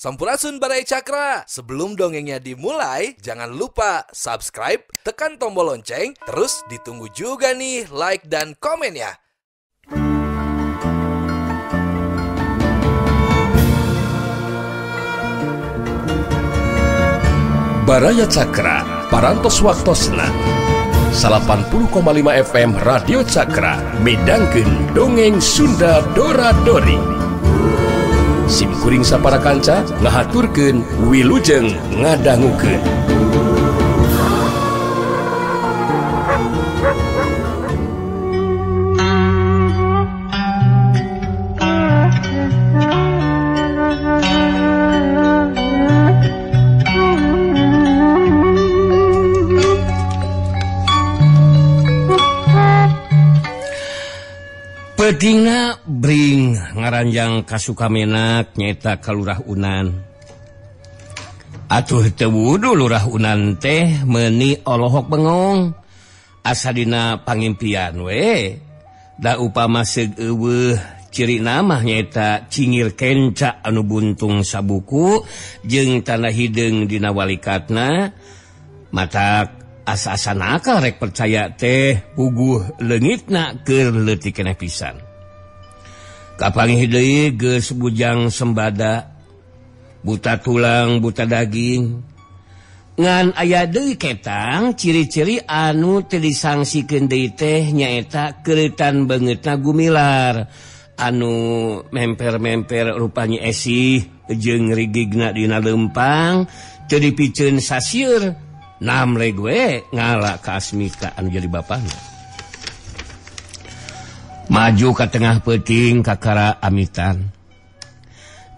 Sampurasun Baraya Cakra. Sebelum dongengnya dimulai, jangan lupa subscribe, tekan tombol lonceng, terus ditunggu juga nih like dan komen ya. Baraya Cakra, Parantos Waktosna 80,5 FM Radio Cakra midangkeun dongeng Sunda Dora Dori. Sim kuring sapara kanca ngahaturkeun wilujeng ngadangukeun. Petingna bring ngaranjang ka Sukamenak nyaeta ka Lurah Unan. Atuh teu wudu Lurah Unan teh meuni olohok bengong. Asa dina pangimpian we. Da upama seug eueuh cirina mah nyaeta cingir kenca anu buntung sabuku jeung tanda hideung dina walikatna. Matak asa-asa nakal rek percaya teh puguh leungitna keur leutik keneh pisan. Kapanggih deui geus bujang sembada, buta tulang buta daging. Ngan aya deui ketang ciri-ciri anu teu disangsikeun deui teh nyaeta keureutan beungeutna gumilar anu memper-memper rupanya esih jeung rigigna dina leumpang teu dipiceun sasieur. Namle gue ngala ka Asmita anu jadi bapana. Maju ka tengah peuting kakara amitan.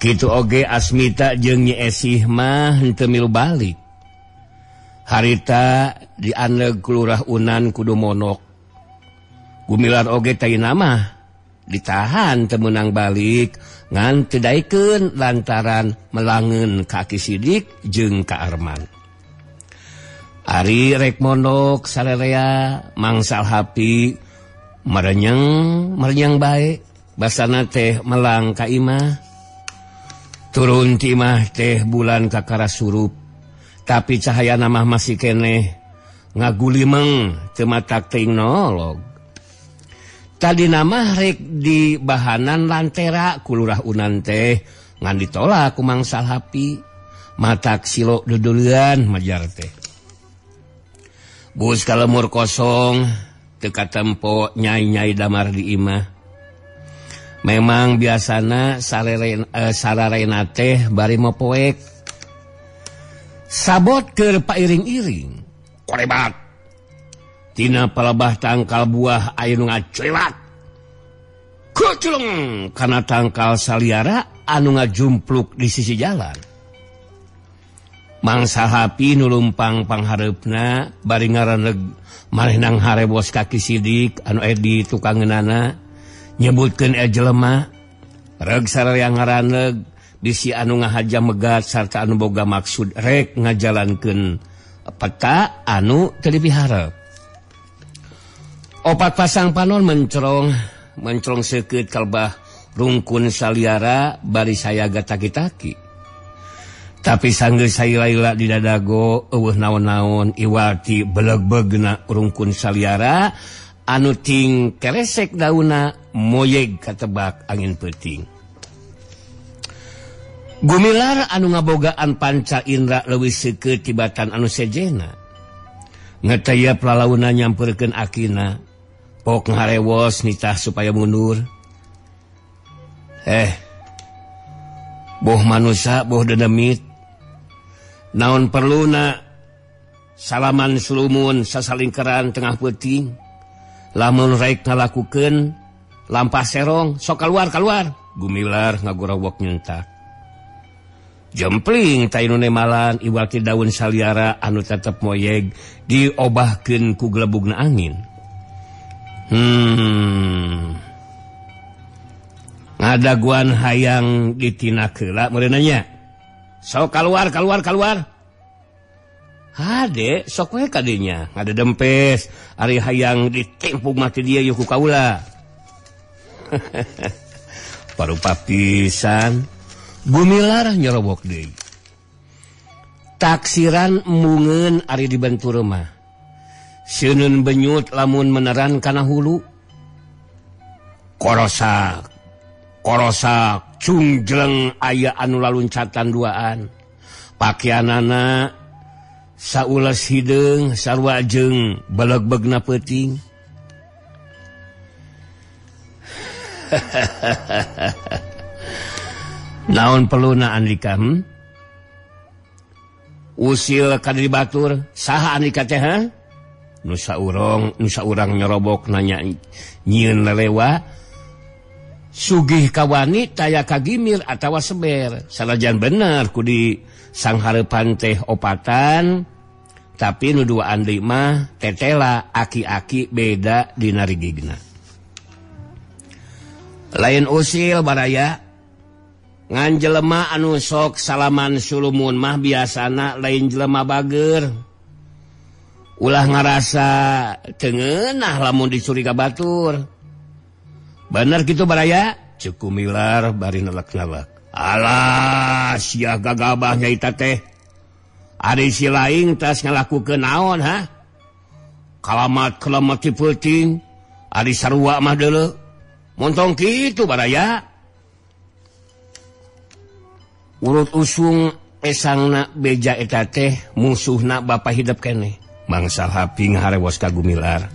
Kitu oge Asmita jeung Nyi Esih mah henteu milu balik. Harita dianleg ku Lurah Unan kudu monok. Gumilar oge tayina mah ditahan teu meunang balik ngan teu daekeun lantaran melangeun ka Aki Sidik jeung ka Arman. Ari rek mondok sarerea mangsal hapi merenyeng bae basana teh melang ka imah. Turun ti imah teh bulan kakara surup tapi cahayana mah masih keneh ngagulimeng teu matak teuing nolog. Tadina mah rek di bahanan lantera ku Lurah Unan teh ngan ditolak ku mangsal hapi matak silo duduluan majar teh. Bus kalemur kosong teu katempo nyai-nyai damar di imah. Memang biasana sararena teh bari mopoek. Sabot keur pairing-iring. Korebat. Tina palebah tangkal buah aya nu ngaculat. Kuculeng kana tangkal saliara anu ngajumpluk di sisi jalan. Mangsa hapi nu lumpang panghareupna bari ngaraneg manehnang harebos ka Ki Sidik anu aya di tukangeunana nyebutkeun jelema reg sararea ngaraneg bisi anu ngahaja megat sarta anu boga maksud rek ngajalankeun peta anu teu dipiharep. Opat pasang panon mencrong seukeut kalbah rungkun saliara bari sayaga taki-taki. Tapi sanggeus saila-ila di dadago eueuh naon-naon iwati belegbegna rungkun saliara anu ting keresek dauna moyeg katebak angin peuting. Gumilar anu ngabogaan panca indra leuwih seukeut tibatan anu sejena. Ngetayap lalauna nyamperkeun akina, pok ngarewos nitah supaya mundur. Boh manusa boh dedemit. Naon perluna salaman sulumun sasalingkeran tengah peuting. Lamun rek ngalakukeun lampah serong sok kaluar. Gumilar ngagorawok nyentak. Jempling tainu nemalan iwati daun saliara anu tetep moyeg diobahkeun ku gelebugna angin. Ngadaguan hayang ditina keula meureun nya. Sok kaluar. Hade sok we kadinya ngadedempes ari hayang ditimpung mati dia yeuh ku kaula. Parupa pisan Gumilar nyerobok deui. Taksiran mungeun ari dibentur mah. Seuneun benyut lamun meneran kana hulu. Korosak, korosak, cungjeleng aya anu laluncatan duaan. Pakianana saules hideung sarua jeung belegbegna peuting. Naon perluna Andika? Usil ka di batur, saha Andika teh ha? Nu saurang, nu saurang nyerobok nanya nyieun lelewa. Sugih kawani taya kagimir atawa seber. Sanajan bener ku di sanghareupan teh opatan, tapi nu duaan deui mah tetela aki-aki beda dina rigigna. Lain usil baraya. Ngan jelema anu sok salaman sulumun mah biasana lain jelema bager. Ulah ngarasa teu ngeunah lamun dicuriga batur. Bener kitu baraya? Ceuk Gumilar bari nelek-nelek. Alah, sia gagabah nyaita teh. Ari si laing tas ngalakukeun naon ha? Kalamat-kalamat ti peuting, ari sarua mah deuleu. Montong kitu baraya. Urut usung esangna beja eta teh musuhna bapa hidup keneh. Mangsa hapi ngaharewos ka Gumilar.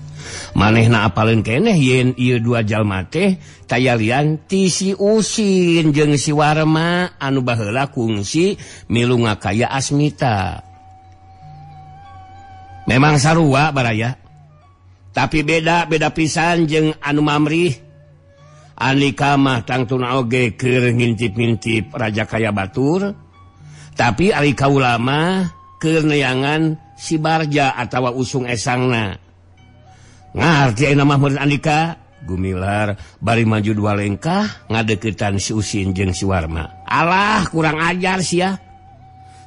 Manehna apaleun keneh yen ieu dua jalma teh tayalian ti si Usin jeung si Warma anu baheula kungsi milu ngakaya Asmita. Memang sarua baraya. Tapi beda-beda pisan jeung anu mamrih. Andika mah tangtuna oge keur ngintip-ngintip raja kaya batur, tapi ari kaula mah keur neangan si Barja atawa usung esangna. Ngarti ayeuna mah meureun Andika? Gumilar bari maju dua lengkah ngadeuketan si Usin jeung si Warma. Alah, kurang ajar sia.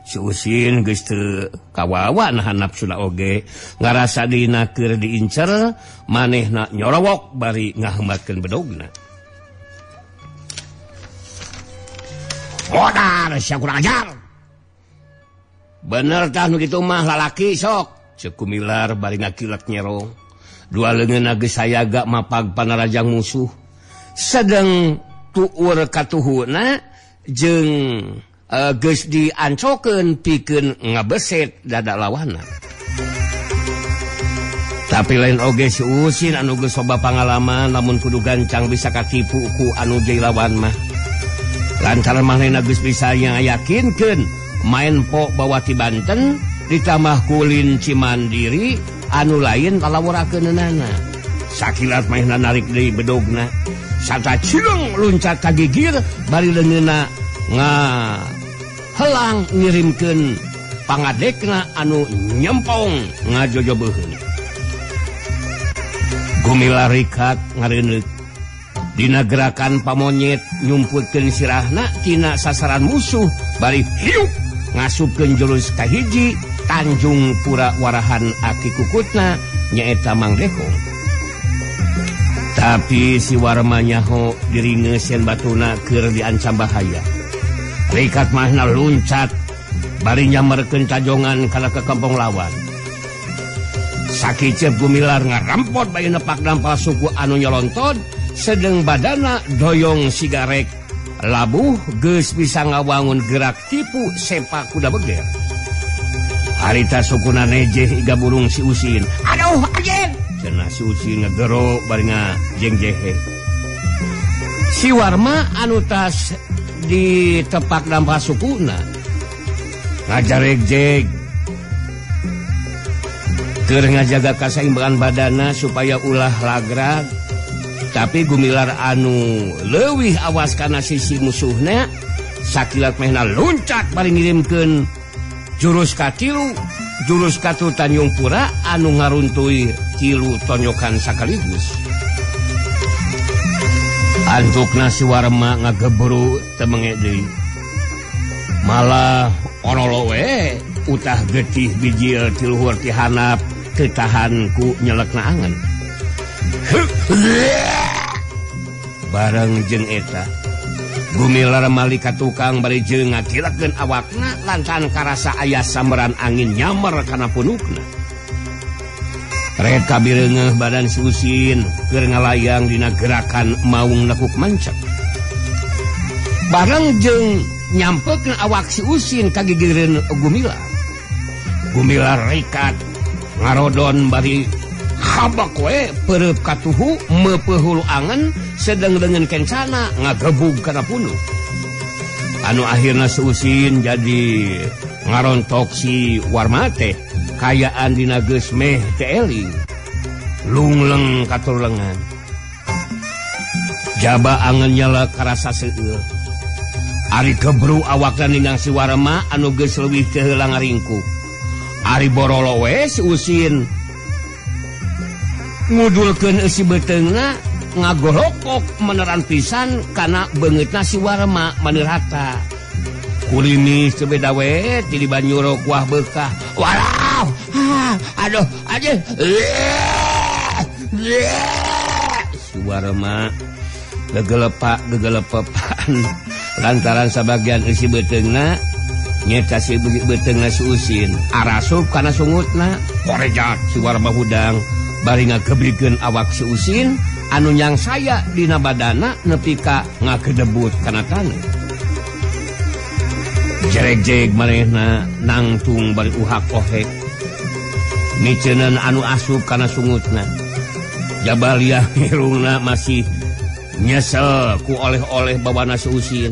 Si Usin geus teu kawawa nahan nafsuna oge, ngarasa dina keur diincer, manehna nyorowok bari ngahembatkeun bedogna. Modar sia kurang ajar. Bener tah nu kitu mah lalaki sok. Ceuk Gumilar bari ngakilek nyerong. Dua leungeunna geus sayaga mapag panarajang musuh. Sedeng tuur katuhuna jeung geus diancokeun pikeun ngabeset dada lawanna. Tapi lain oge si Usin anu geus loba pangalaman lamun kudu gancang bisa katipu ku anu jadi lawan mah. Lantaran manehna geus bisa ngayakinkeun main pok bawa ti Banten ditambah kulin Cimandiri anu lain kalaworakeunana. Sakilat manehna narik deui bedogna. Sata cileng luncat ka gigir bari leungeunna ngahelang ngirimkeun pangadekna anu nyempong ngajojobeuheun. Gumilar rikat ngareuneuh. Dina gerakan pamonyet nyumputkeun sirahna tina sasaran musuh bari hiuk ngasupkeun jurus kahiji Tanjung Pura warahan aki kukutna nyaeta Mang Deko. Tapi si Warma nyaho diringeus yen batuna keur diancam bahaya. Rikat mahna luncat bari nyamerkeun tajongan kana ka kampung lawan. Sakiceup Gumilar ngarempot bae nepak dampal suku anu nyolontot sedeng badana doyong sigarek labuh geus bisa ngawangun gerak tipu sepak kuda beger. Harita sukuna nejeh iga burung si Usin. Aduh anjing! Cenah si Usin ngegero bari ngajengjehe. Si Warma anu tas ditepak dampal sukuna ngajaregjeg keur ngajaga kasaimbangan badana supaya ulah lagrag. Tapi Gumilar anu leuwih awas kana sisi musuhna sakilat mehna luncat bari ngirimkeun jurus katilu, jurus katu Tanjung Pura anu ngaruntui tilu tonyokan sakaligus. Antukna si Warma ngagebru teu menge deui. Malah orolo we utah getih bijil ti luhur ti handap teu tahan ku nyelekna angen. Bareng jeung eta Gumilar malik ka tukang bari jeung ngagilekeun awakna lantaran karasa aya sambaran angin nyamer kana punukna. Red kabireungeuh badan si Usin keur ngalayang dina gerakan maung nekuk mancep. Bareng jeung nyampekeun awak si Usin ka gigireun Gumilar. Gumilar rikat ngarodon bari habak we pereup katuhu meupeuh hulu angen sedeng dengan kencana ngagebug kana punuk. Anu akhirna si Usin jadi ngarontok si Warma teh kayaan dina geus meh teu eling. Lungleng katur lengan. Jaba angen nyala karasa seueur. Ari kebru awakna ninggang si Warma anu geus leuwih teu heula ngaringkuk. Ari borolo we si Usin ngudulkeun eusi beuteungna ngagorokok meneran pisan kana beungeutna si Warma manerata. Kulimis teu beda we ti dibanyuruk wah beukah. Waraw! Aduh, aduh. Si Warma gegelepak gegelepepan lantaran sabagian eusi beuteungna nyeta si beuteungna si Usin arasup kana sungutna korejat si Warma hudang bari ngagebrikeun awak si Usin anu nyang saya dina badana nepi ka ngagedebut kana taneuh. Jereg-jereg manehna nangtung bari uhak ohek miceunan anu asup kana sungutna. Jabaliah hirungna masih nyesel ku oleh-oleh bawana si Usin.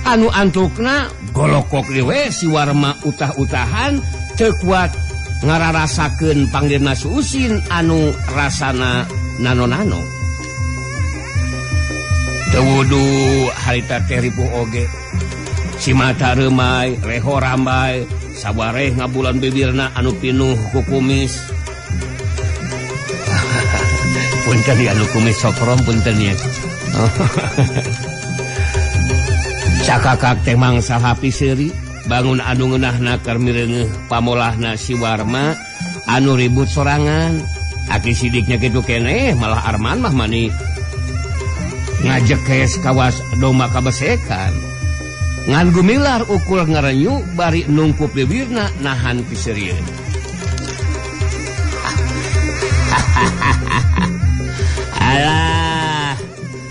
Anu antukna golokok dewe si Warma utah-utahan teu kuat ngararasakeun panggirna si Usin anu rasana nano-nano. Teu wudu harita teh ripuh oge. Si mata reumai, reho rambai, sawareh ngabulan bibirna anu pinuh ku kumis. Punten ya anu kumis sokrom punten ya. Cakakak teh mangsa hapi seuri, bangun anu ngeunahna keur mireungeuh pamolahna si Warma anu ribut sorangan. Aki sidiknya kitu keneh malah Arman mah mani ngajekes kawas domba kabesekan. Ngan Gumilar ukul ngarenyu bari nungkup bibirna nahan piseurieun. Alah,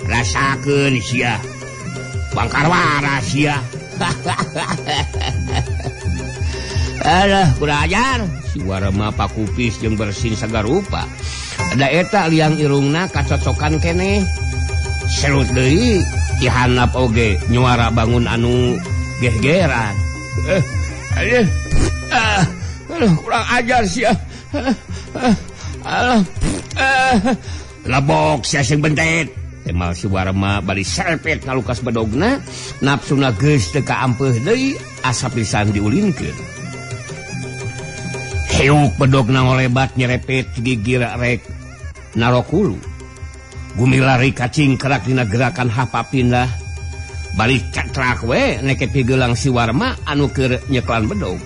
rasakeun sia. Bangkar waras sia. Alah, kurang ajar. Si Warma pakupis jeung bersin sagarupa. Da eta liang irungna kacocokan keneh. Serut deui dihanap oge nyuara bangun anu gehgeran. Aduh, kurang ajar sia. Alah, lebok sia sing bentet. Temal si Warma bari serpet ngalukas bedogna, nafsuna geus teu kaampeuh deui asa pisan diulinkeun. Heuk bedogna ngolebat nyerepet gigir rek narokulu. Gumilari kacingkrak dina gerakan hapa pindah bari cetrak we neket pigelang si Warma anu keur nyeklan bedog.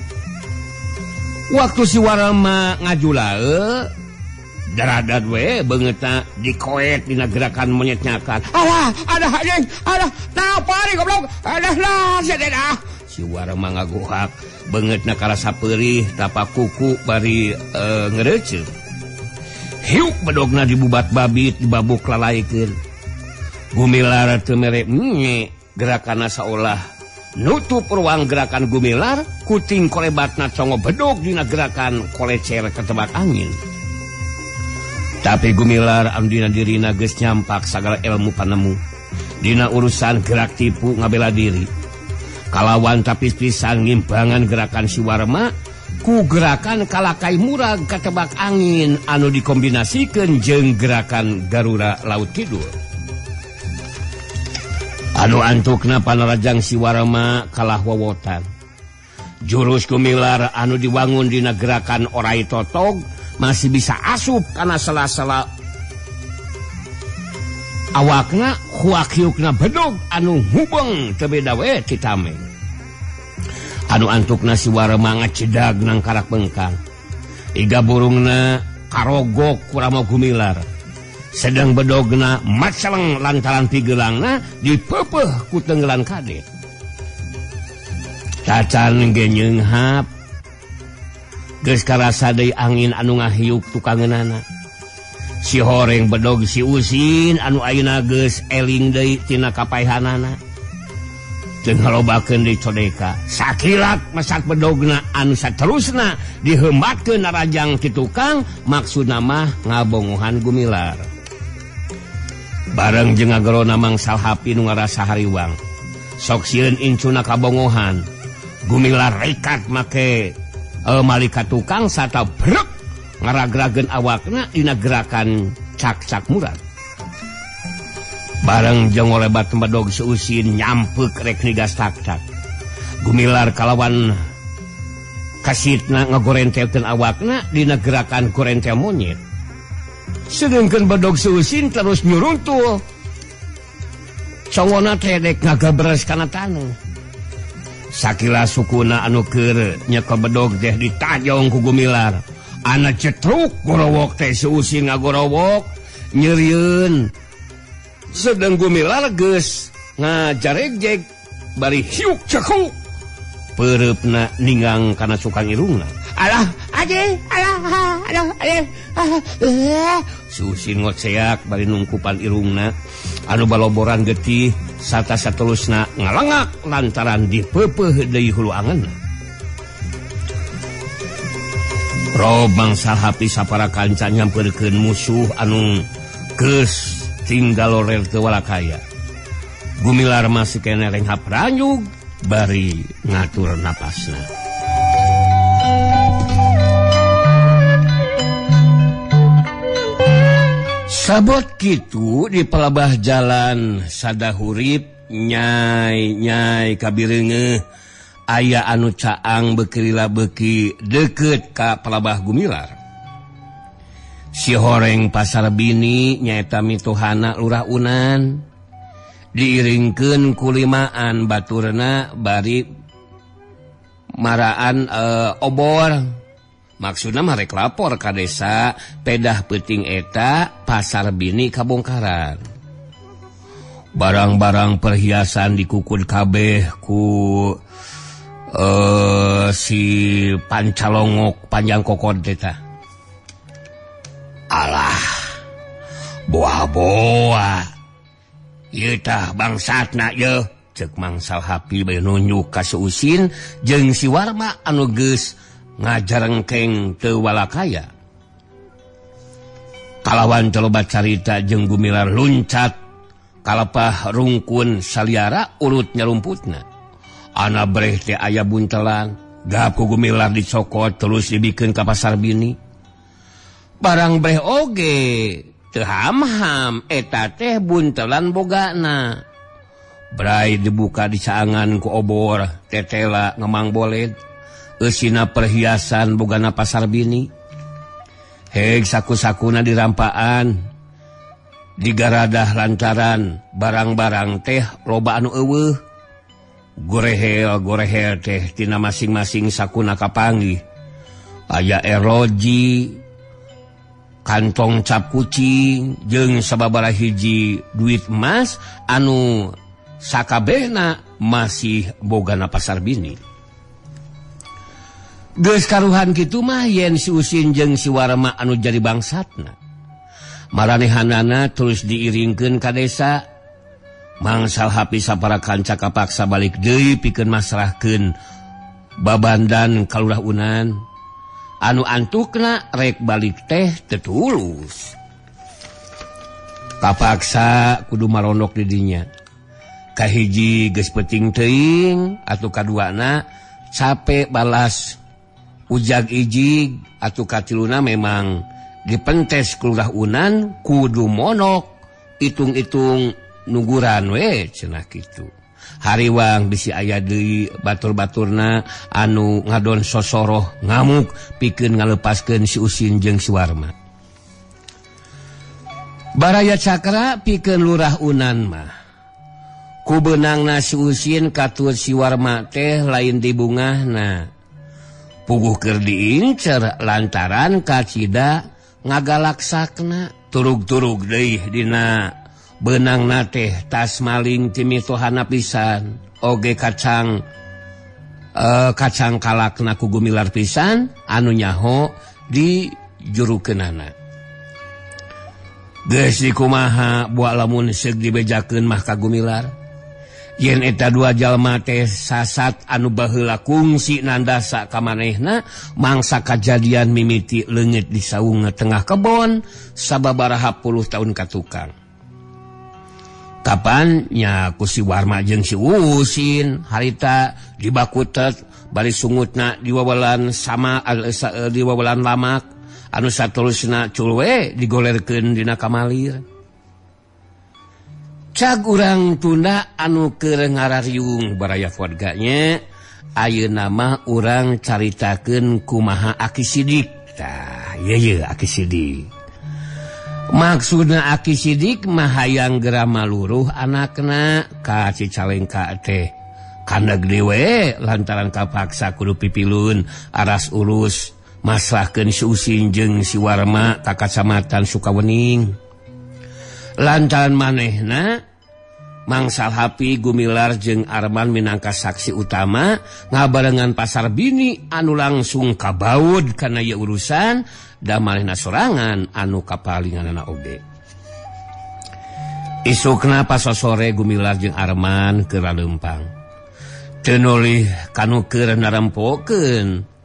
Waktu si Warma ngajulae daradat we beungeutna dikoet dina gerakan monyet nyakan. Alah, alah anjing, alah, napa ari goblok? Alah lah, sia ah. Si Warma ngaguhak beungeutna karasa peurih tapa kuku bari ngereuceuk. Hiuk bedogna dibubat babit dibabuk lalaikeun. Gumilar teu mere nye gerakanna saolah nutup ruang gerakan Gumilar kuting kolebatna congo bedog dina gerakan kolecer ketebak angin. Tapi Gumilar anu dina dirina geus nyampak sagala ilmu panemu dina urusan gerak tipu ngabela diri. Kalawan tapis pisan ngimbangan gerakan si Warma ku gerakan kalakai murag katebak angin anu dikombinasikeun jeung gerakan Garura Laut Kidul. Anu antukna panarajang si Warma kalah wowotan. Jurus Gumilar anu diwangun dina gerakan orai totog masih bisa asup kana sela-sela awakna huak-hiukna bedog anu hubeng teu beda we ti tameng. Anu antukna si Warma ngacedag nang karak bengkang. Iga burungna karogok ku Rama Gumilar. Sedang bedogna maceleng lantaran pigelangna dipeupeeh ku tenggelan kadet. Cacan ge nyeunghap. Geus karasa deui angin anu ngahiuk tukangeunana. Si horeng bedog si Usin anu ayeuna geus eling deui tina kapaehanana. Jeung ngalobakeun deui codeka. Sakilat mesak bedogna anu saterusna dihembatkeun narajang ti tukang maksudna mah ngabongohan Gumilar. Bareng jeung ngagerona Mang Salhapi nu ngarasa hariwang. Sok sieun incuna kabongohan. Gumilar rekat make malika tukang sarta brek ngaragrageun awakna dina gerakan cak-cak murad. Bareng jeung ngolebat bedog si Usin nyampeuk rek nigas tak-tak. Gumilar kalawan kasitna ngagorentelkeun awakna dina gerakan gorentel monyet. Sedengkeun bedog si Usin terus nyuruntul. Congona teh dek ngagabres kana taneuh. Sakila sukuna anu keur nyekel bedog teh ditajong ku Gumilar. Ana cetruk gorowok teh si Usin ngagorowok nyerieun. Sedeng Gumilar geus ngajaregjeg bari hiuk cekung. Peureupna ninggang kana cukang irungna. Alah, aje, alah, alah, alah. Si Usin ngoceak bari nungkupan irungna anu baloboran getih sarta satelusna ngalengak lantaran dipeupeuh deui hulu angeunna. Rob Mang Salhapi sapara kanca nyamperkeun musuh anu geus tinggal lorer teu walakaya. Gumilar masih kene renghap ranyug bari ngatur napasna. Sabot kitu di pelabah jalan sadahurip nyai-nyai kabireungeuh aya anu caang beukirila beuki deukeut ka pelabah Gumilar. Si horeng pasar bini nyaeta mituhana Lurah Unan diiringkeun ku limaan baturna bari maraan obor. Maksudna mah rek lapor ka desa pedah peuting eta pasar bini kabongkaran. Barang-barang perhiasan dikukud kabeh ku si pancalongok panjang kokod eta. Alah, boa-boa. Ieu tah bangsatna yeuh, ceuk Mang Salhapi bae nunjuk ka si Usin jeung si Warma anu geus ngajarengkeng teu walakaya. Kalawan coba carita jeung Gumilar luncat kalapah rungkun saliara urut nyarumputna. Ana breh teh aya buntelan, gap ku Gumilar dicokot terus dibikeun ka pasar bini. Barang breh oge teu ham-ham eta teh buntelan bogana. Brai dibuka dicaangan ku obor tetela ngemang boled. Eusina perhiasan bogana pasar bini. Heg saku-sakuna dirampaan digaradah lantaran barang-barang teh loba anu eueuh. Gorehel-gorehel teh tina masing-masing sakuna kapanggih. Aya eroji, kantong cap kucing, jeung sababaraha hiji duit emas anu sakabehna masih bogana pasar bini. Geus karuhan kitu mah yen si Usin jeung si Warma anu jadi bangsatna. Maranehanana terus diiringkeun ka desa. Mang Salhapi sapara kanca kapaksa balik deui pikeun masrahkeun babandan ka Lurah Unan. Anu antukna rek balik teh teu tulus. Kapaksa kudu marondok di dinya. Kahiji geus peuting teuing atuh kaduana capek balas ujag ijig atuh katiluna memang dipentes ku Lurah Unan kudu monok itung-itung nuguran we cenah kitu. Hariwang bisi aya deui batur-baturna anu ngadon sosoroh ngamuk pikeun ngalepaskeun si Usin jeung si Warma. Baraya Cakra pikeun Lurah Unan mah ku beunangna si Usin katur si Warma teh lain dibungahna. Puguh keur diincer lantaran kacida ngagalaksakna Turug-turug deui dina beunangna teh tas maling ti mitohana pisan oge kacang kacang kalakna ku Gumilar pisan anu nyaho di jurukeunana. Geus dikumaha buat lamun seug dibejakeun mah ka Gumilar. Yen eta dua jalma teh sasat anu baheula kungsi nandasa ka manehna mangsa kajadian mimiti leungit di saung tengah kebon sababaraha puluh tahun ka tukang. Kapan nya ku si Warma jeung si Usin harita dibakutet bari sungutna diwawelan sama diwawelan lamak anu saterusna culwe digolerkeun dina kamalir. Cag urang tunda anu keur ngarariung baraya warganya ayeuna mah urang caritakeun kumaha Aki Sidik. Tah ieu ye Aki Sidik. Maksudna Aki Sidik mah hayang geura maluruh anakna ka Cicalengka teh. Kandeg dewe lantaran kapaksa kudu pipilun aras urus maslahkeun si Usin jeung si Warma ka kacamatan Sukawening. Lantaran manehna Mang Salhapi Gumilar jeung Arman minangka saksi utama ngabarengan pasar bini anu langsung kabaud kana ieu urusan da manehna sorangan anu kapalinganana oge. Isukna pasosore Gumilar jeung Arman keur leumpang. Teu nulih kanu keur narempokeun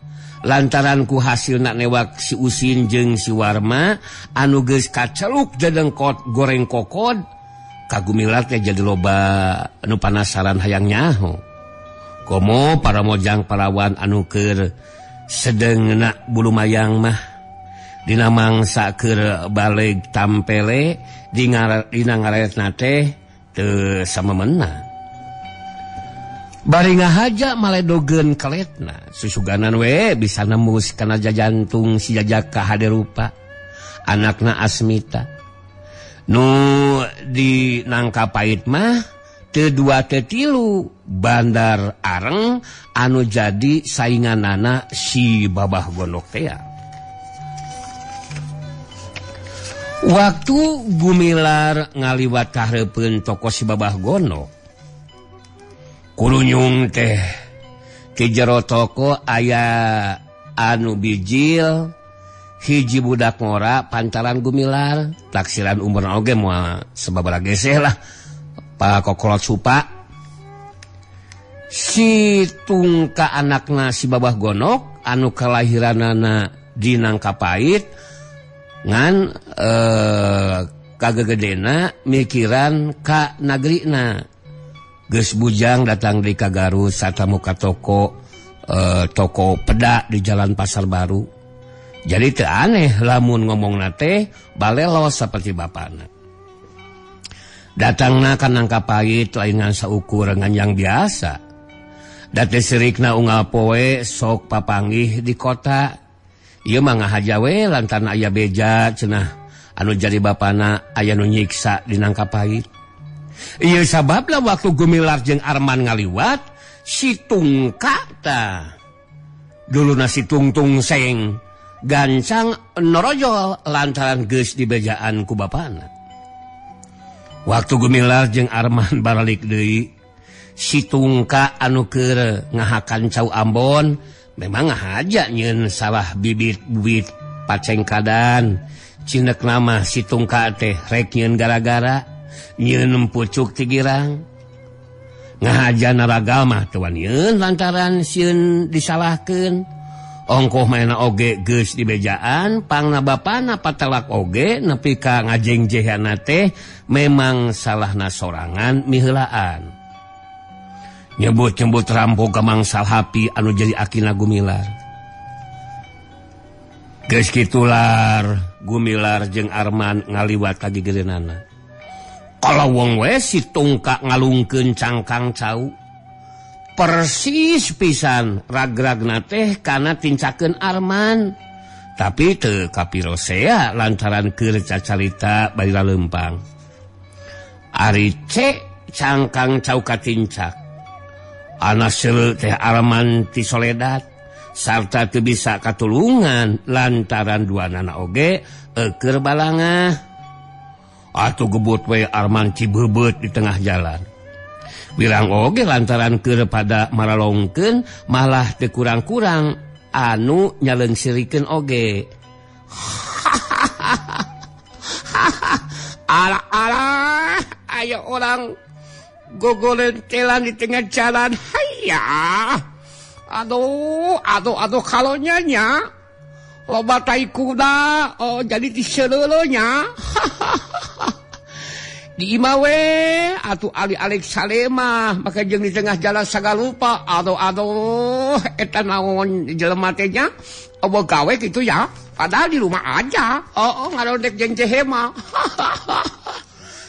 lantaran ku hasilna newak si Usin jeung si Warma anu geus kaceluk dedengkot goreng kokod ka Gumilar teh jadi loba anu panasaran hayang nyaho. Komo para mojang parawan anu keur sedengna bulu mayang mah dina mangsa keur baleg tampele dina ngaretna teh teu samemena. Bari ngahaja maledogeun keletna susuganan we bisa nembus kana jajantung si jajaka haderupa anakna Asmita. Nu di nangka pait mah teu dua teu tilu bandar areng anu jadi sainganana si Babah Gondok tea. Waktu Gumilar ngaliwat kahareupeun toko si Babah Gondok, kurunyung teh ti jero toko aya anu bijil hiji budak ngora pantaran Gumilar taksiran umurna oge moal sababaraha geseh lah pakokolot supa. Si tungka anakna si Babah Gondok anu kalahiranana di Nangkapait ngan kagegedena mikiran ka nagrina. Geus bujang datang di ka Garut satamu ka toko toko peda di Jalan Pasar Baru. Jadi teu aneh lamun ngomongna teh balelo saperti bapana. Datangna ka Nangkapait lain ngan saukur ngan yang biasa. Date sirikna unggal poe sok papanggih di kota. Ieu mah ngahaja we lantaran aya beja cenah anu jadi bapana aya nu nyiksa di Nangkapait. Ieu sababna waktu Gumilar jeung Arman ngaliwat si tungka tah duluna si tungtung seng gancang norojol lantaran geus dibejaan ku bapana. Waktu Gumilar jeung Arman baralik deui si tungka anu keur ngahakan cau Ambon memang ngahaja nyeun salah bibit-bibit pacengkadan. Cinek nama si tungka teh rek nyeun gara-gara nyeun pucuk ti girang. Ngahaja naragal mah teu wanieun lantaran sieun disalahkeun. Ongkoh maena oge geus dibejaan pangna bapana patelak oge nepi ka ngajengjehana teh memang salahna sorangan miheulaan. Nyebut-nyebut rampok ka Mang Salhapi anu jadi akina Gumilar. Geus kitular Gumilar jeung Arman ngaliwat ka gigireunana. Kalau wong we si tungka ngalungkeun cangkang cau. Persis pisan ragragna teh kana tincakeun Arman. Tapi teu kapirosea lantaran keur cacarita bari laleumpang. Ari ce cangkang cau katincak. Ana seuleuh teh Arman ti soledat sarta teu bisa katulungan lantaran duanana oge keur balangah. Atuh gebut we Arman cibeubeuet di tengah jalan. Wirang oge lantaran keur pada maralongkeun malah teu kurang-kurang anu nyaleungseurikeun oge. Alah alah, ayo orang gogolentelan di tengah jalan. Hayya. Aduh, aduh, aduh kalau nya loba tai kuda, oh jadi diseuleuh nya. Di imah we atuh ali-alik salema maka jeung di tengah jalan sagalupa. Aduh aduh eta naon jelema teh nya eueuh gawe kitu ya, padahal di rumah aja. Oh, oh ngarodek jeung cehe mah.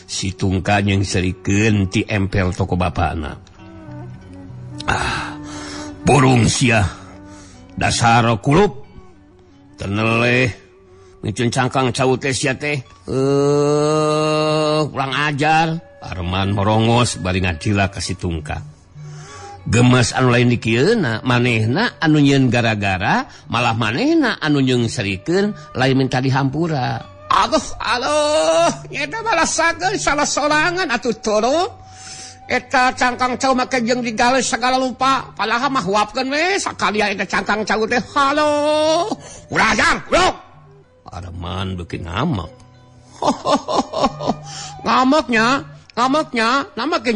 Si tungka jeung serikeun ti empel toko bapana. Ah, burung sia dasar kulup teneleh micun cangkang cau teh sia teh. Kurang ajar. Arman merongos bari ngacila ka si tungka. Gemes anu lain dikieuna manehna anu nyieun gara-gara malah manehna anu nyeung serikeun lain minta dihampura. Aduh aduh nyeta balasakeun salah sorangan atuh toro. Eta cangkang cau make jeung digales sagala lupa padahal mah huapkeun we sakalian eta cangkang cau teh. Halo ulah ajar goblok. Arman beuki ngamek. Ngameknya, ngameknya, nama ge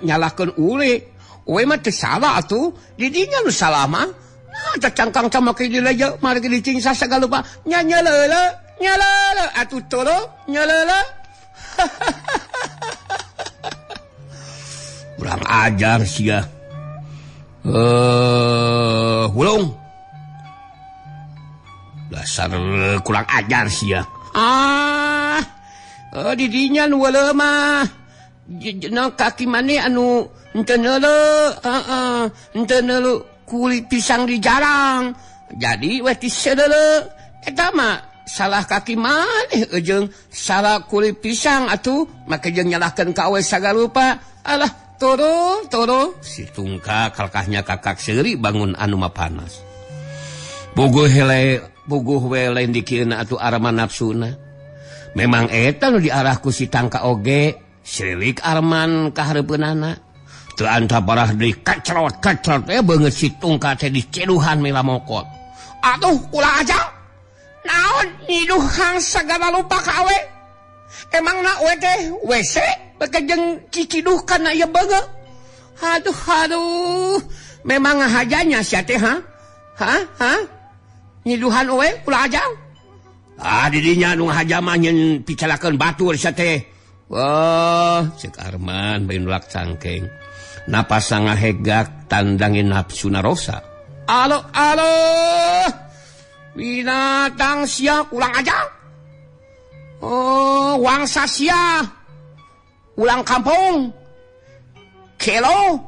nyalahkeun ule. Uwe mah teu salah atuh, didinya nu salah mah. Nah, teh cangkang cau make dileje, mari ge dicingsa sagala lupa. Nya nyeleule, nyeleule atuh tolo, nyeleule. Kurang ajar sia. Hulung. Dasar kurang ajar sia. Ah, didinya nu weuleuh mah. Na kaki maneh anu henteu neuleuh, heeh, henteu neuleuh kulit pisang di jarang. Jadi weh tiseuleuh. Eta mah salah kaki maneh jeung salah kulit pisang atuh make jeung nyalahkeun ka awe sagarupa. Alah, toro toro si tungka kalkahnya kakak seuri bangun anu mah panas. Puguh hele puguh we lain dikieuna atuh Arman nafsuna. Memang eta nu diarah ku si tangka oge, srilik Arman ka hareupeunana. Teu anta parah deui kacrot-kacrot beungeut si tungka teh diceduhan mila mokot. Aduh ulah aja. Naon nyiduhang sagala lupa ka awe. Emangna we teh WC beke jeung ciciduh kana ieu beungeut. Aduh aduh, memang ngahajanya sia teh ha? Ha ha? Nyiduhan we ulah aja. Ah didinya nu ngahaja mah nyeun picalakeun batur sia teh. Wah, ceuk Arman bari nulak cangkeng. Napas ngahegak tandangin nafsu narosa. Alo alo. Binatang sia kurang aja. Oh, wangsa sia. Ulang kampung. Kelo.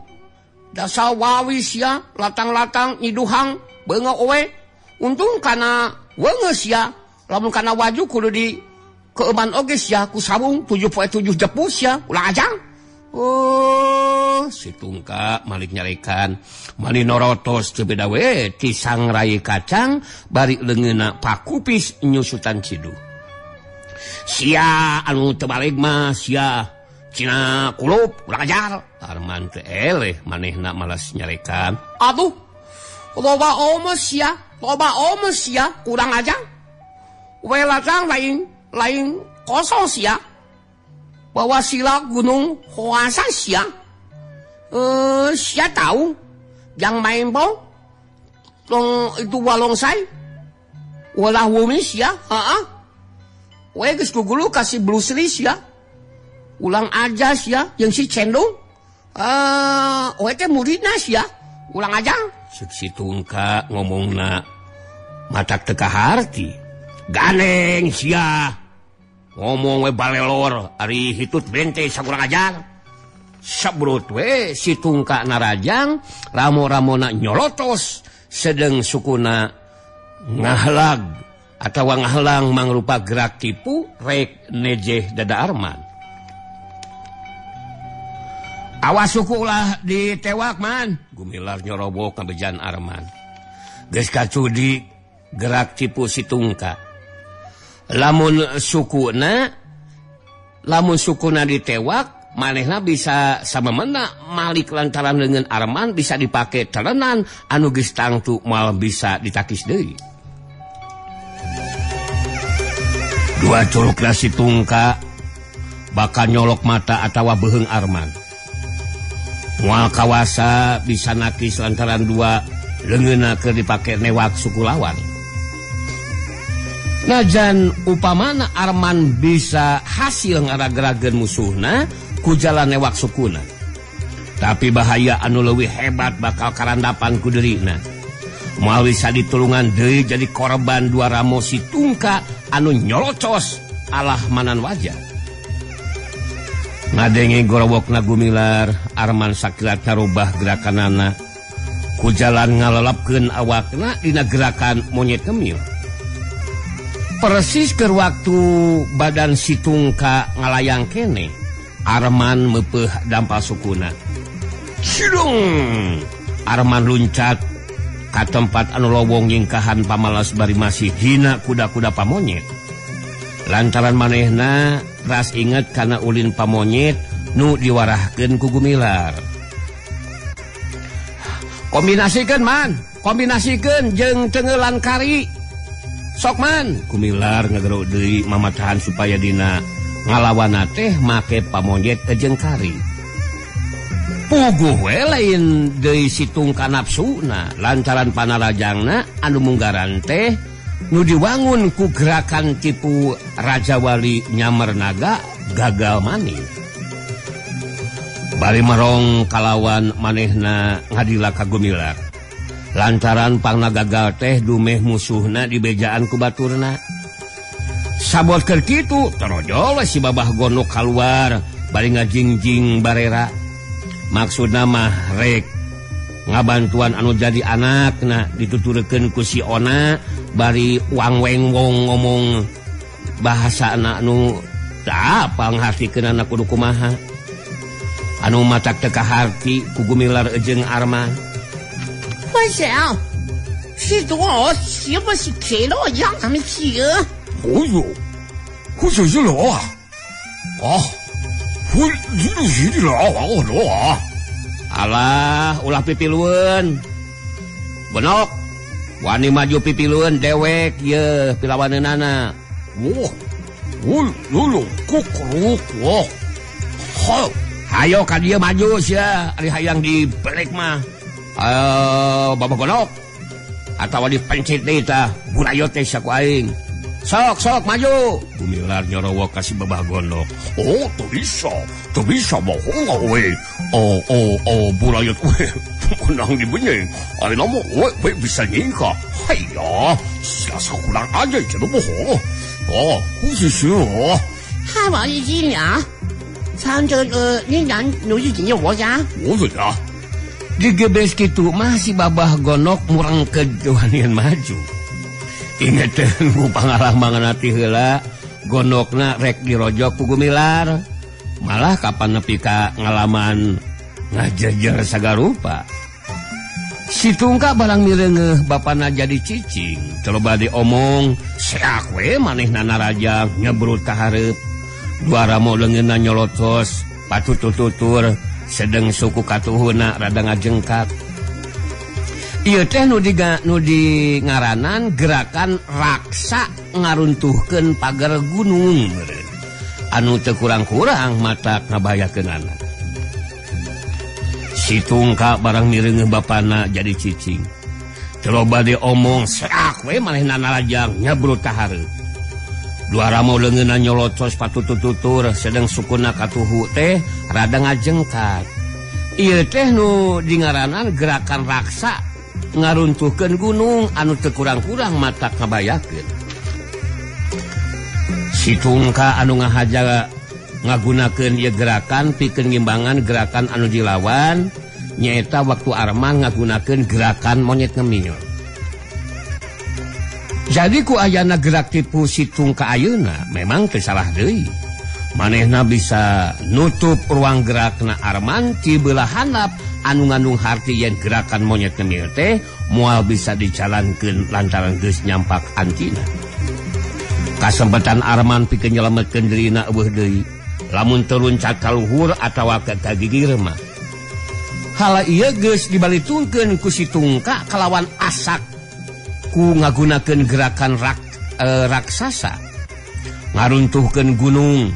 Dasar wawi sia latang-latang nyiduhang beungeut we. Untung kana weungeus sia, lamun kana waju kudu di keuman oge sia ku sabung 7.7 jepus sia, ulah ajang. Oh, si tungka malik nyarekan, mani norotos teu beda we ti sangrai kacang bari leungeunna pakupis nyusutan ciduh. Sia anu teu baleg mah sia cina kulup ulah ajar. Arman teu eleh manehna malas nyarekan. Aduh, loba omes sia. Loba omes sia, kurang aja. We latang lain lain kosong sia. Bawa sila gunung Hoasan sia. Sia tahu yang main bom long itu walongsai. Walah wumi sia, heeh. We geus gugulu kasih Bruce Lee sia. Ulang aja sia yang si cendong. We teh muridna sia. Ulang aja. Si tungka ngomongna matak teu kaharti. Ganeng sia. Ngomong we balelor ari hitut bente sakurang ajar. Sabrut we si tungka narajang ramo-ramona nyolotos sedeng sukuna ngahlag atawa ngahlang mangrupa gerak tipu rek nejeh dada Arman. Awas suku ulah ditewak man. Gumilar nyorobok ngabejan Arman. Geus kacudi gerak tipu si tungka. Lamun sukuna Lamun sukuna ditewak manehna bisa samemena malik lantaran leungeun Arman bisa dipake telenan anu geus tangtu moal bisa ditakis deui. Dua curugna si Tungka bakal nyolok mata atawa beuheung Arman. Moal kawasa bisa nakis lantaran dua leungeunna keur dipake newak suku lawan. Najan upamana Arman bisa hasil ngaragrageun musuhna ku jalan newak sukuna. Tapi bahaya anu leuwih hebat bakal karandapan ku dirina. Moal bisa ditulungan deui jadi korban dua ramo si Tungka anu nyolocos alah manan wajah. Ngadenge gorowokna Gumilar, Arman sakilat ngarubah gerakanana ku jalan ngalalapkeun awakna dina gerakan monyet ngemil. Persis keur waktu badan si Tungka ngalayang kene, Arman meupeuh dampal sukuna. Cidung! Arman luncat ka tempat anu lowong nyingkahan pamalas bari masih hina kuda-kuda pamonyet. Lantaran manehna ras inget kana ulin pamonyet nu diwarahkeun ku Gumilar. Kombinasikeun man, kombinasikeun jeung tengelan kari. Sok man, Gumilar ngagero deui mamatahan supaya dina ngalawana teh make pamonyet jeung kari. Puguh we lain deui si Tungka nafsuna lantaran panarajangna anu munggaran teh nu diwangun ku gerakan tipu Raja Wali nyamer naga gagal maning. Bari merong kalawan manehna ngadila ka Gumilar. Lantaran pangna gagal teh dumeh musuhna dibejaan ku baturna. Sabot keur kitu terojol si babah gondok kaluar bari ngajingjing barera. Maksudna mah rek ngabantuan anu jadi anakna dituturkeun ku si Ona bari wang weng wong ngomong bahasa anak anu teu panghartikeun anak kudu kumaha. Anu matak teu kaharti ku Gumilar jeung Arman. 我想是多是不是给了让他们去？哦哟，我就是老啊，啊，我你就是老啊，我老啊。Alah, ulah pipilueun. Benok, wani maju pipilueun dewek ye pilawaneunana. Wah, wo, kukruk, wah. Hayo ka dieu maju sia, ari hayang dibelek mah. Babah gondok atawa dipencet deui tah burayot teh saku aing. Sok sok maju. Gumilar nyorowok ka si babah gondok. Oh, teu bisa bohong we. Oh oh oh burayot we menang dibenyeng. Ari mah we bisa nyingkah. Haiya, sia kurang aja jadi bohong. Oh, khusus oh. 还往一斤粮，咱这个你让奴一斤我家。我怎的？ Digebes kitu mah si babah gondok murang kewanian maju. Ingeteun ku pangalaman ati heula gondokna rek dirojok ku Gumilar. Malah kapan nepi ka ngalaman ngajejer sagarupa. Si Tungka barang mireungeuh bapana jadi cicing. Coba diomong seak we manehna narajang nyebrut ka hareup. Dua ramo leungeunna nyolotos patutur-tutur sedeng suku katuhuna rada ngajengkak. Ieu teh nu di ngaranan gerakan raksa ngaruntuhkeun pagar gunung meureun. Anu teu kurang-kurang matak ngabahayakeunana. Si Tungka barang mireungeuh bapana jadi cicing. Coba diomong seak we manehna narajang nyebrut ka hareup. Dua ramo leungeunna nyolocos patutur-tutur sedeng sukuna katuhu teh rada ngajengkak. Ieu teh nu dingaranan gerakan raksa ngaruntuhkeun gunung anu teu kurang-kurang matak ngabayakeun. Si Tungka anu ngahaja ngagunakeun ieu gerakan pikeun ngimbangan gerakan anu dilawan nyaeta waktu Arman ngagunakeun gerakan monyet ngemil. Jadi ku ayana gerak tipu si Tungka ayeuna memang teu salah deui. Manehna bisa nutup ruang gerakna Arman ti beulah handap anu ngandung harti yen gerakan monyet ngemil teh moal bisa dijalankeun lantaran geus nyampak antina. Kasempetan Arman pikeun nyelametkeun dirina eueuh deui. Lamun teu luncat ka luhur atawa ka gigir mah. Hala ieu geus dibalitungkeun ku si Tungka kalawan asak ku ngagunakeun gerakan raksasa. Ngaruntuhkeun gunung.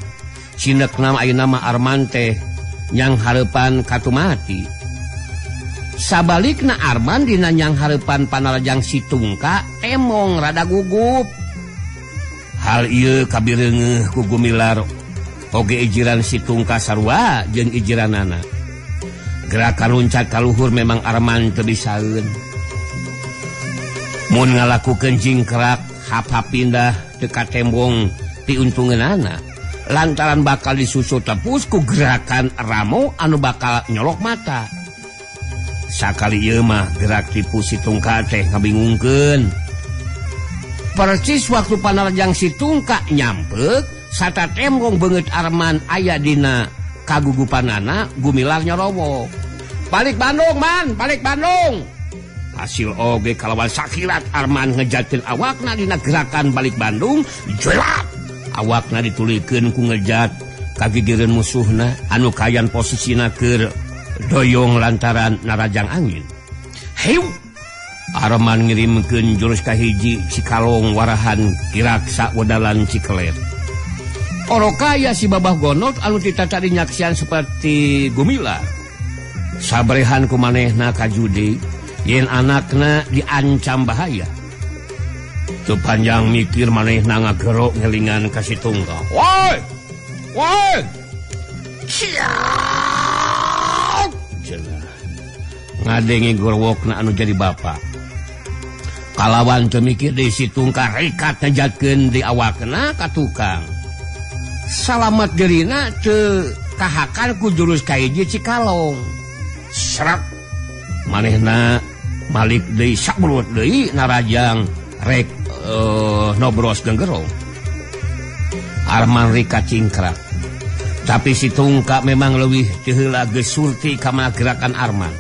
Cinekna ayeuna mah Arman teh nyang hareupan katumati. Sabalikna Arman dina nyang hareupan panarajang si Tungka temong rada gugup. Hal ieu kabireungeuh ku Gumilar oge ijiran si Tungka sarua jeung ijiranana. Gerakan luncat ka luhur memang Arman teu bisaeun. Mun ngalakukeun jingkrak hap-hap pindah teu katembong piuntungeunana lantaran bakal disusul tepus ku gerakan Ramo anu bakal nyolok mata. Sakali ieu mah gerak tipu si Tungka teh ngabingungkeun. Persis waktu panarjang si Tungka nyampek sata tembong beungeut Arman aya dina kagugupanana Gumilar nyorowo. Balik Bandung man, balik Bandung. Hasil oge kalawan sakilat Arman ngejatkeun awakna dina gerakan balik Bandung, jelak. Awakna ditulikeun ku ngejat kagigireun musuhna anu kayan posisina keur doyong lantaran narajang angin. Hiu! Arman ngirimkeun jurus kahiji Cikalong warahan kiraksa wedalan Cikelet. Orokaya si Babah Gonot anu titata dinyaksian seperti Gumilar. Sabrehan ku manehna ka judi yen anakna diancam bahaya. Teu panjang mikir manehna ngagerok ngelingan ka si Tungka. Woi! Woi! Ciak! Cenah. Ngadenge gorwokna anu jadi bapa. Kalawan teu mikir deui si Tungka rekat ngejatkeun di awakna ka tukang. Salamat dirina teu kahakan ku jurus kahiji Cikalong. Serak manehna malik deui sabrut deui narajang rek nobros genggerong. Arman rika cingkrak. Tapi si Tungka memang leuwih teu heula geus surti ka gerakan Arman.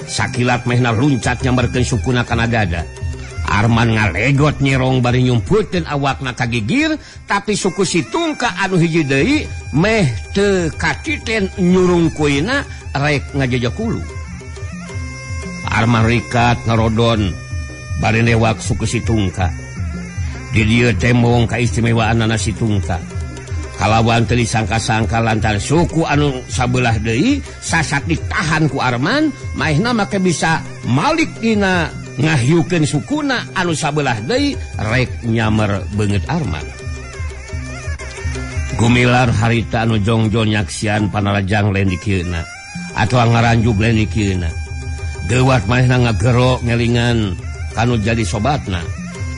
Sakilat mehna luncat nyamberkeun sukuna kana dada. Arman ngalegot nyerong bari nyumputkeun awakna ka gigir, tapi suku si Tungka anu hiji deui meh teu katiten nyurung kuina rek ngajejo kulu. Arman rikat ngarodon bari newak suku si Tungka. Di dieu tembong kaistimewaanana si Tungka. Kalawan teu disangka-sangka lantaran suku anu sabelah deui sasat ditahan ku Arman, maehna make bisa malik dina ngahyukeun sukuna anu sabelah deui rek nyamer beungeut Arman. Gumilar harita anu jongjon nyaksian panarajang lain dikieuna atawa ngaranjug lain dikieuna. Geuwat manehna ngagero ngelingan kanu jadi sobatna.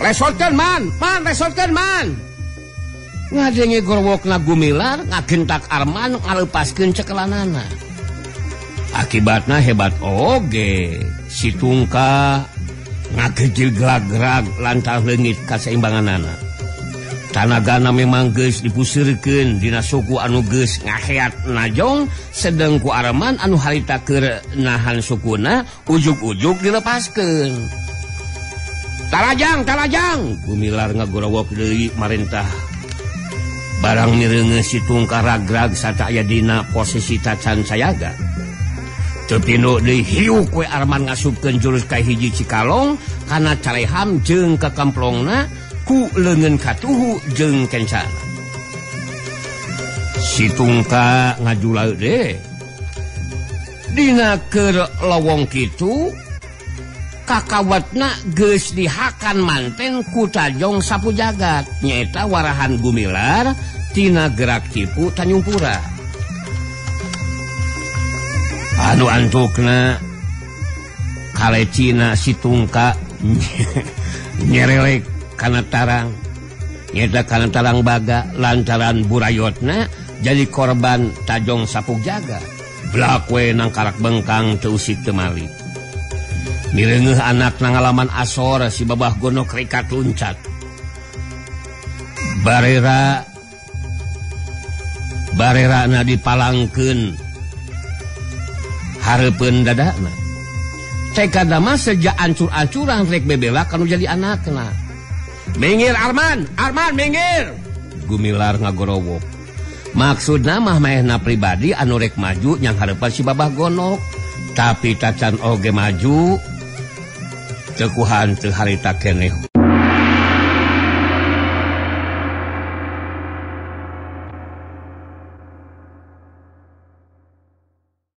Lesorkeun man, man lesorkeun man. Ngadenge gorwokna Gumilar ngagentak Arman ngaleupaskeun cekelanana. Akibatna hebat oge si Tungka ngagejil gerak-gerak lantaran leungit kaseimbanganana. Tanagana memang geus dipuseurkeun dina suku anu geus ngaheat najong, sedeng ku Arman anu harita keur nahan sukuna ujug-ujug dilepaskeun. Tarajang, tarajang, Gumilar ngagorowok deui marentah. Barang mireungeun si Tungka ragrag sarta aya dina posisi tacan sayaga. Teu pinuh deui hiuk we Arman ngasupkeun jurus kahiji Cikalong kana careham jeung kakamplongna ku leungeun katuhu jeung kencana. Si Tungka ngajula deui. Dina keur lowong kitu kakawatna geus dihakan manten ku tajong sapu jagat nyaeta warahan Gumilar tina gerak tipu Tanjungpura. Anu antukna kalecina si Tungka nyerelek kana tarang nyaeta kana tarang baga lantaran burayotna jadi korban tajong sapu jagat. Blak we nangkarak bengkang teu usik teu mali. Mireungeuh anak ngalaman asor si Babah Gonok rikat luncat. Barera barerana dipalangkeun hareupeun dadana. Tekada mah sejak ancur-ancuran rek bebela kanu jadi anakna. Minggir Arman, Arman minggir. Gumilar ngagorowok. Maksudna mah maehna pribadi anu rek maju nyang hareupan si Babah Gonok, tapi tacan oge maju. Tekuhan teu harita keneh.